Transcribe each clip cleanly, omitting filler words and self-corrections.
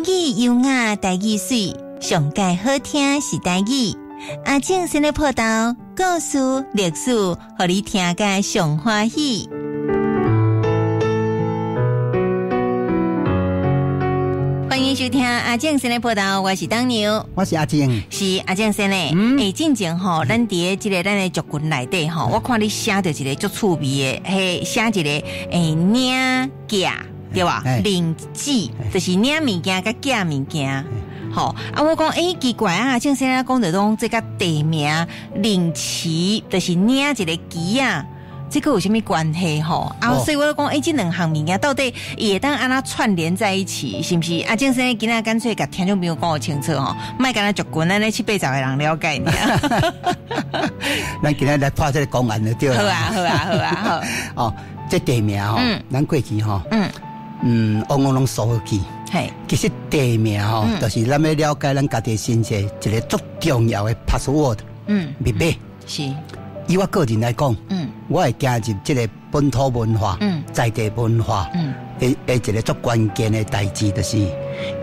語優雅，台語媠，上蓋好聽是台語。阿正先咧報道故事、歷史，予你聽甲上歡喜。歡迎收聽阿正先咧報道，我是當牛，我是阿正，是阿正先咧。欸，進前吼，咱佇咧這个咱的族群內底吼，我看你寫著一個足趣味的，彼寫一個欸領寄。對吧？領寄就是領物件佮寄物件，吼啊！我講欸奇怪啊，正先生講著講這个地名領旗，就是領一个旗仔，這个有啥物關係吼？啊，所以我講欸，這兩項物件到底會當按怎串聯在一起，是毋是？啊，正先生今仔乾脆共聽眾朋友講予清楚吼，莫干焦族群按呢七八十个人了解爾。咱今仔來拍這个公案就對啦。好啊，好啊，好啊，好。哦，這地名吼，咱過去吼。嗯，往往攏疏忽去。嘿，其實地名吼，就是咱欲了解咱家己身世一个足重要的 password。密碼。是。以我個人來講，我會行入這个本土文化，在地文化，的一个足關鍵的代誌，就是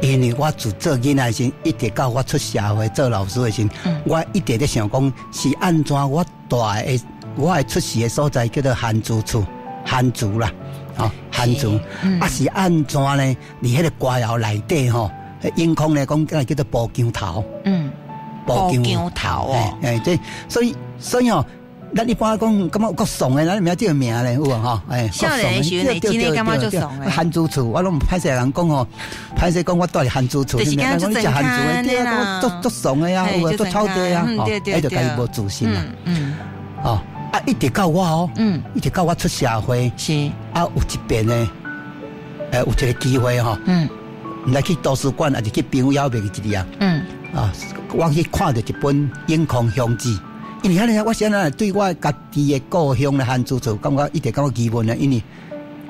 因為我自做囡仔時，一直到我出社會做老師的時，我一直咧想講是按怎我蹛的，我的出世的所在叫做番薯厝，番薯啦。哦，番薯啊是按怎呢？佇彼个歌謠內底吼，永康咧講，叫做埔姜頭。埔姜頭哦。欸，這所以所以吼，咱一般講感覺有夠慫的，咱毋知這个名咧有無吼？欸，少年時陣真的感覺足慫的。番薯厝，我攏歹勢人講吼，歹勢講我蹛佇番薯厝，就是講你食番薯的，對啊，足足慫的啊，有無足臭地啊，吼，彼就家己無自信啦。哦。啊，一直到我哦，一直到我出社會，是啊，有一遍呢，有一个機會吼，毋知去圖書館，還是去朋友邀袂記一啊，啊，我去看著一本《永康鄉志》，因為按呢，我是按怎對我家己的故鄉的番薯厝，感覺一直感覺疑問啊，因為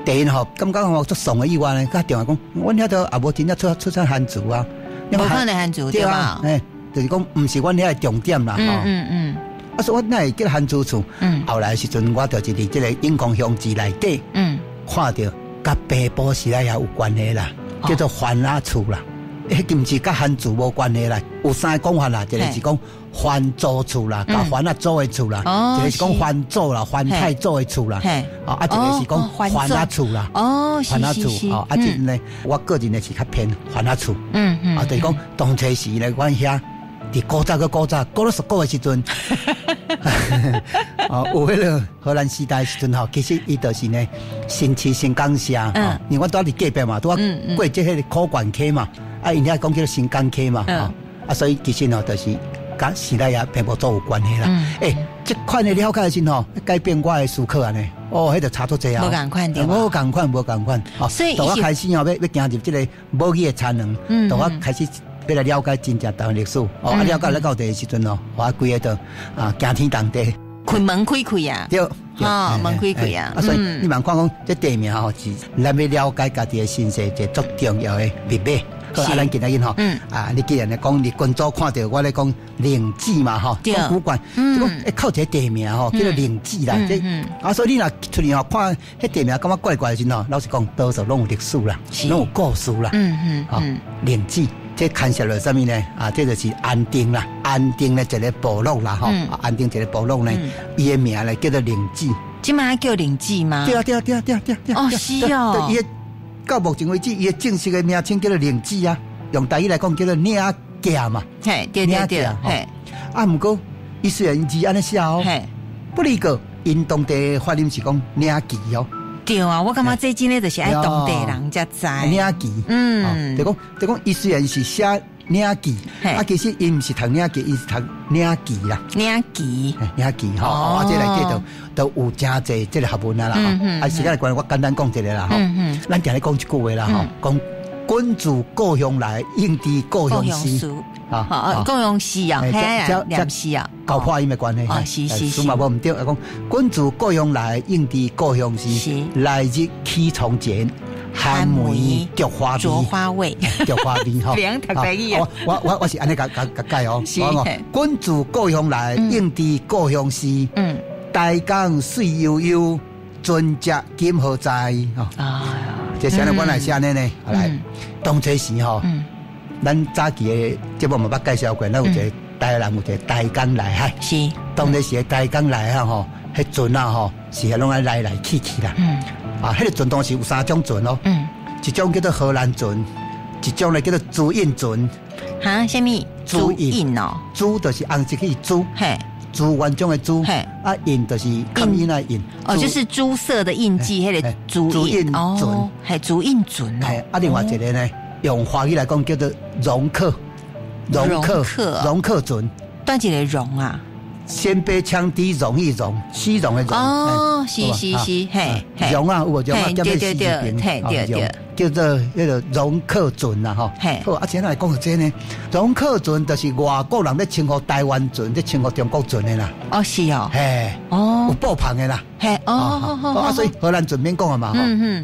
第一吼，感覺吼足慫的以外呢，較重要講，阮遐都也無真正出產番薯啊，無可能番薯對吧？欸，就是講毋是阮遐的重點啦，吼。啊，所以我哪會叫番薯厝？後來時陣，我就是佇這个永康鄉志內底，看著佮北埔時代也有關係啦，叫做番仔厝啦。彼毋是佮番薯無關係啦，有三个講法啦，一个是講番祖厝啦，佮番仔祖的厝啦，一个是講番祖啦，番太祖的厝啦，啊，一个是講番仔厝啦，番仔厝，哦，啊，這呢，我個人呢是較偏番仔厝，啊，就是講當初時咧，阮遐。佇古早閣古早，古了十古的時陣，哦，有彼个荷蘭時代時陣吼，其實伊就是呢新市新港社，因為阮拄仔佇隔壁嘛，拄仔過這彼个苦管溪嘛，啊，𪜶遐講叫做新港溪嘛，吼，啊，所以其實吼就是佮時代也並無做有關係啦。欸，這款的了解時陣吼，改變我的思考按呢，哦，彼就差足濟啊，無仝款對無仝款，無仝款，哦，所以從我開始吼，欲行入這个母語的田園，從我開始。欲來了解真正台灣歷史，哦，啊，了解了到這个時陣哦，我規个都啊驚天動地，開門開開啊，對，哦，門開開啊，啊，所以你茫看講這地名吼是咱欲了解家己的身世一個足重要的密碼。啊，咱今仔日吼，啊，你既然咧講你群組看著我咧講靈芝嘛吼，講古怪，就講會靠一个地名吼，叫做靈芝啦，這啊，所以你若出來吼看彼地名感覺怪怪的時陣吼，老實講，多數攏有歷史啦，攏有故事啦，吼，靈芝。這牽涉了啥物呢？啊，這就是安定啦，安定的一个部落啦，吼，安定一个部落呢，伊的名咧叫做靈芝。這馬叫靈芝嗎？對啊，對啊，對啊，對啊，對啊。哦，是哦。伊的到目前為止，伊的正式的名稱叫做靈芝啊，用台語來講叫做領寄嘛。嘿，對對對。嘿。啊，毋過伊雖然字按呢寫哦，不離個𪜶當地發音是講領旗哦。對啊，我感覺這真的就是愛當地人才知。領旗，就講就講，伊雖然是寫領旗，啊，其實伊毋是讀領旗，伊是讀領旗啦。領旗，領旗吼，啊，這內底都有誠濟這个學問啊啦。啊，時間的關係，我簡單講一个啦吼。咱定咧講一句話啦吼，講君自故鄉來，應知故鄉思。啊，故鄉思啊，嘿啊，念詩啊，厚破音的關係。哦，是是是。嘛無毋對，啊講君自故鄉來，應知故鄉思。來日綺窗前，寒梅著花著花未？著花未吼。袂曉讀台語啊！我是按呢共共共解哦。我講君自故鄉來，應知故鄉思。台江水悠悠，船隻今何在？啊，這是按呢，阮來寫按呢呢。來，當初時吼。咱早期的節目嘛捌介紹過，咱有一個台南有一個台江內海，當時是台江內海吼，彼船啊吼，是攏愛來來去去啦。啊，彼個船當時有三種船哦。一種叫做荷蘭船，一種咧叫做朱印船。哈？啥物？朱印哦。朱就是紅色去朱。朱元璋的朱。啊，印就是刻印的印。哦，就是朱色的印記，彼個朱印船。係朱印船。啊，另外一個呢，用華語來講叫做容克，容克，容克船。佗一个容啊？鮮卑羌氐容易容，虛榮的榮。哦，是是是，嘿，容啊，有無容啊？對對對，嘿對對，叫做彼個容克船啦，吼。好，啊，這來講到這呢，容克船就是外國人咧稱呼台灣船，咧稱呼中國船的啦。哦，是哦。嘿，哦，有布篷的啦。嘿，哦，啊，所以荷蘭船免講啊嘛，吼。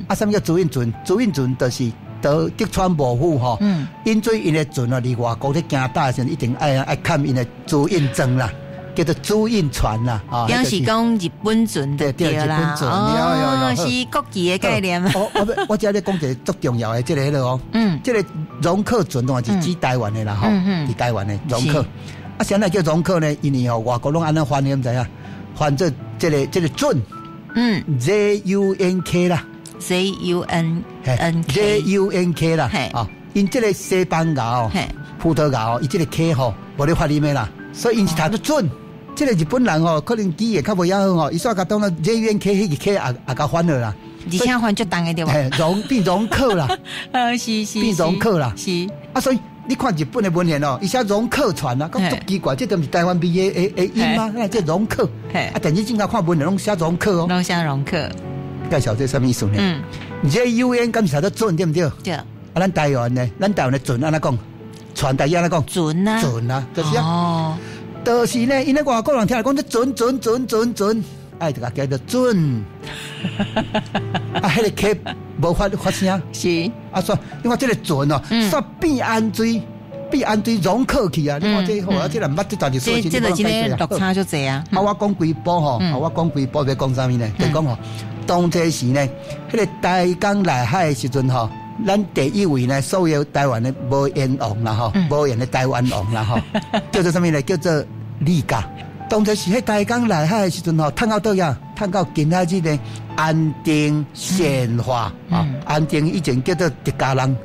啊，啥物叫朱印船？朱印船就是德川幕府吼，因做𪜶的船啊，佇外國咧行大的時陣，一定愛看𪜶的朱印狀啦。叫做朱印船啦，啊，表示講日本船對啦，哦，是國旗的概念。我這咧講一個足重要的這个彼个哦，這个容克船當然是指台灣的啦，吼，佇台灣的容克。啊，啥物叫容克呢？因為吼外國攏按怎翻譯，知影？翻做這個準，Z U N K 啦，Z U N N K，Z U N K 啦，啊，因這個西班牙哦，葡萄牙哦，伊這個 K 吼無咧發音的啦，所以𪜶是讀做準。這個日本人吼，可能記憶較無遐好吼，伊煞共當做 Z U N K 彼個 K 也共翻了啦，而且翻足重的對無？容變容克啦，是是變容克啦，是。啊，所以你看日本的文獻哦，伊寫容克船啊，閣足奇怪，這都毋是台灣味的音嗎？那這容克，啊，但是正看文獻攏寫容克哦，攏寫容克。介紹這啥物意思呢？Z U N 敢是讀做準對毋對？對。啊，咱台灣呢？咱台灣的船按怎講？船台語按怎講？船啊，船啊，就是啊。就是呢，𪜶咧外國人聽來講，這船船船船船，愛就共叫做準。啊，彼個 K 無發聲。是。啊，說你看這個船哦，煞變安水，變安水容克去啊！你看這好啊，這個毋捌這段歷史，這個真的落差足濟啊！啊，我講規部吼，我講規部欲講啥物呢？就講吼，當這時呢，彼個台江內海的時陣吼，咱第一位呢，所有台灣的無緣王啦吼，無緣的台灣王啦吼，叫做啥物呢？叫做李家。當初是彼台江內海的時陣吼，趁到佗呀？趁到今仔日的安定善化啊，安定以前叫做直家人，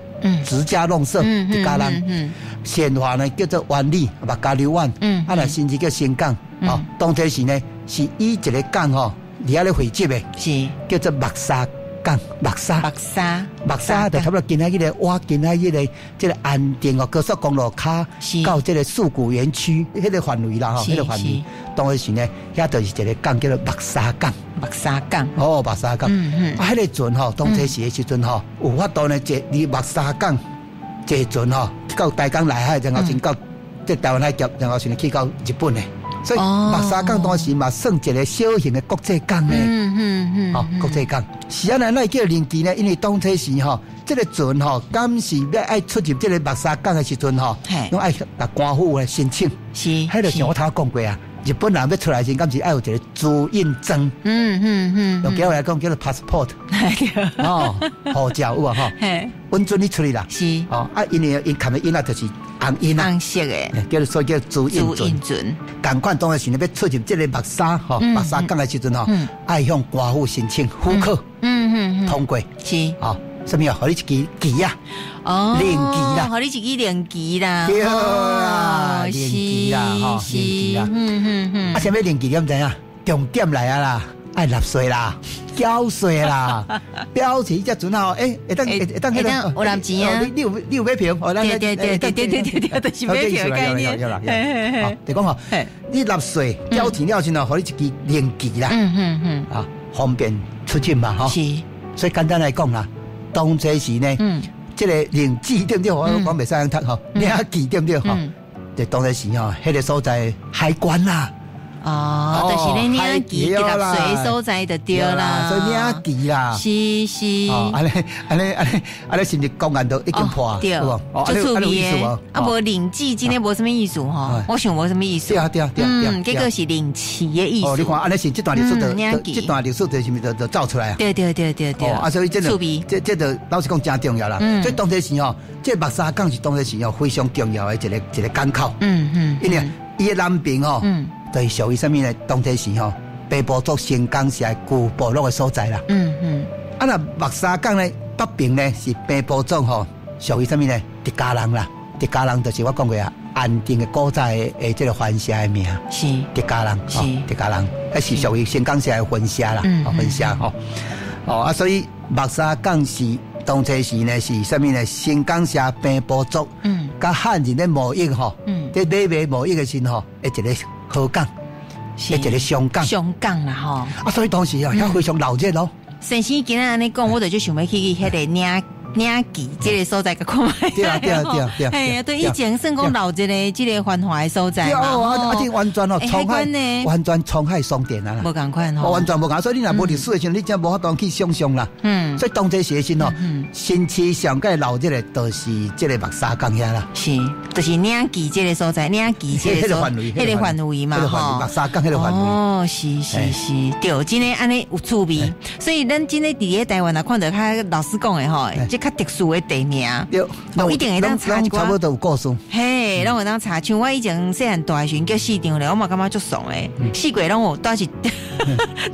直家弄社，直家人。善化呢叫做灣里，目加流灣，啊，若甚至叫新港。哦，當初時呢是以一個港吼，佇遐咧匯集的，是叫做木柵港，木柵，木柵，木柵就差不多今仔日个，我今仔日个這個安定哦，高速公路跤到這個四股園區彼個範圍啦吼，彼個範圍，當時呢，遐就是一個港叫做木柵港，木柵港，哦，木柵港，啊，彼個船吼，當初時的時陣吼，有法度呢坐佇木柵港坐船吼，到台江內海，然後先到這台灣海峽，然後先去到日本的。所以木柵港當時嘛算一個小型的國際港呢，哦，國際港。是按怎會叫靈機呢？因為當初時吼，這個船吼，敢是欲愛出入這個木柵港的時陣吼，攏愛共官府來申請。是，彼個像我頭講過啊，日本人欲出來時，敢是愛有一個朱印狀。用今話來講叫做 passport。哦，護照有無吼？允准你出去啦。是。哦，啊，因為𪜶蓋的印啊，就是紅印啊。紅色的。叫做所以叫朱印船。仝款當時呢，欲出入這個木柵吼，木柵港的時陣吼，愛向官府申請許可，通過。是。哦，啥物啊？予你一支旗啊，哦，令旗啦，予你一支令旗啦，對啦，令旗啦，吼，令旗啦。啊，啥物令旗你毋知影？重點來啊啦，愛納稅啦，繳稅啦，表示這船吼，欸，會當會當彼個有納錢啊？你有買票？對對對對對對對，就是買票概念。好，就講吼，你納稅繳錢了之後，予你一支令旗啦，啊，方便出境嘛，吼。是。所以簡單來講啦，當初時呢，這個令旗對毋對？我講袂使按讀吼，領旗對毋對？吼，就當初時吼，彼個所在海關啦。哦，就是咧嶺墘結合水的所在就對啦，所以嶺墘啦，是是。哦，按呢按呢按呢按呢，是毋是公案都已經破？對，足趣味的。啊，無靈芝真的無啥物意思吼，我想無啥物意思。對啊對啊對啊。嗯，結果是靈池的意思。哦，你看，按呢是這段歷史就，這段歷史就是毋是就走出來啊？對對對對對。啊，所以這個，這就老實講誠重要啦。所以當時吼，這目沙港是當時吼非常重要的一個港口。因為伊的南邊吼，就是屬於啥物呢？當時吼，平埔族新港社舊部落的所在啦。啊，若目沙港呢，北邊呢是平埔族吼，屬於啥物呢？客家人啦，客家人就是我講過啊，安定的古早的這個番社的名。是。客家人，是客家人，彼是屬於新港社的分社啦，分社吼。哦啊，所以目沙港是當初時呢是啥物呢？新港社平埔族，佮漢人咧貿易吼，佇買賣貿易的時吼，一個好港，一個商港，商港啦吼。啊，所以當時啊，遐非常鬧熱咯。先生今仔按呢講，我就足想欲去彼個嶺嶺墘這个所在共看覓。對啊對啊對啊對啊。嘿啊，對，以前算講鬧熱的這个繁華的所在嘛。啊，這完全哦，滄海完全滄海桑田啊啦。無仝款吼。完全無仝，所以你若無歷史的時陣，你真無法度去想象啦。所以當這時的時陣吼，新市上蓋鬧熱的，就是這个目沙港遐啦。是，就是嶺墘這个所在，嶺墘這个範圍，彼个範圍嘛吼。目沙港彼个範圍。哦，是是是，對，真的按呢有趣味。所以咱真的佇咧台灣啊，看著較老師講的吼，這較特殊的地名，對，一定會當查一寡，差不多有故事。嘿，攏會當查。像我以前細漢大的時陣叫四張咧，我嘛感覺足爽的。四季攏有，倒是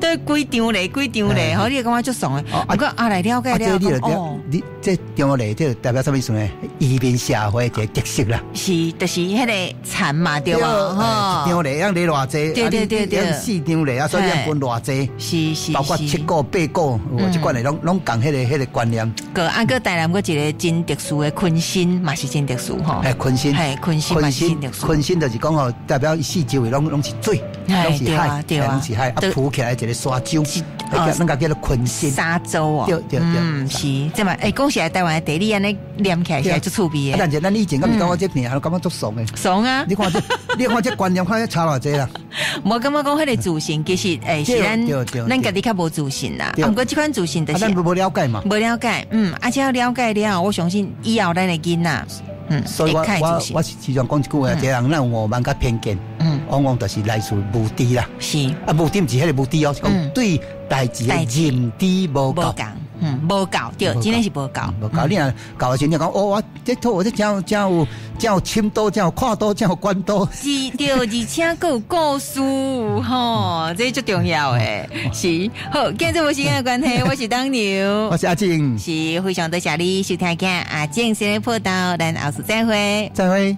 都幾張咧，幾張咧，吼，你會感覺足爽的。毋過啊，來了解了哦，你這張咧，這代表啥物意思呢？移民社會一个特色啦。是，就是彼个田嘛，對無？吼，一張犁通犁偌濟？對對對對，四張犁啊，所以分偌濟？是是，包括七股八股，這款的攏攏仝彼个觀念。閣啊，閣台南閣一個真特殊的鯤鯓嘛是真特殊吼。嘿，鯤鯓，嘿，鯤鯓嘛是真特殊。鯤鯓就是講吼，代表四周圍攏攏是水，攏是海，攏是海，啊，浮起來一个沙洲，咱共叫做鯤鯓。沙洲哦，對對對，嗯，是，這嘛，欸，講實在，台灣的地理按呢連起來是足趣味的。但是咱以前敢毋感覺這名，感覺足慫的。慫啊！你看這，你看這觀念，看這差偌濟啦。無感覺講彼个自信，其實欸，是咱咱家己較無自信啦。啊，毋過這款自信就是咱無了解嘛。無了解，嗯，啊，只要了解了，我相信以後咱的囡仔，嗯，所以我我我是時常講一句話，這個人咱有傲慢佮偏見，往往就是來自無知啦。是啊，無知毋是彼个無知哦，是講對代誌的認知無夠。嗯，無夠，對，真的是無夠。無夠，你若夠的時陣，你講哦，我這套我這真真有真有深度，真有闊度，真有寬度。是，對，而且閣有故事，吼，這足重要的。是，好，今日無時間的關係，我是當牛，我是阿靜，是非常多謝你收聽阿靜先的報道，咱後次再會，再會。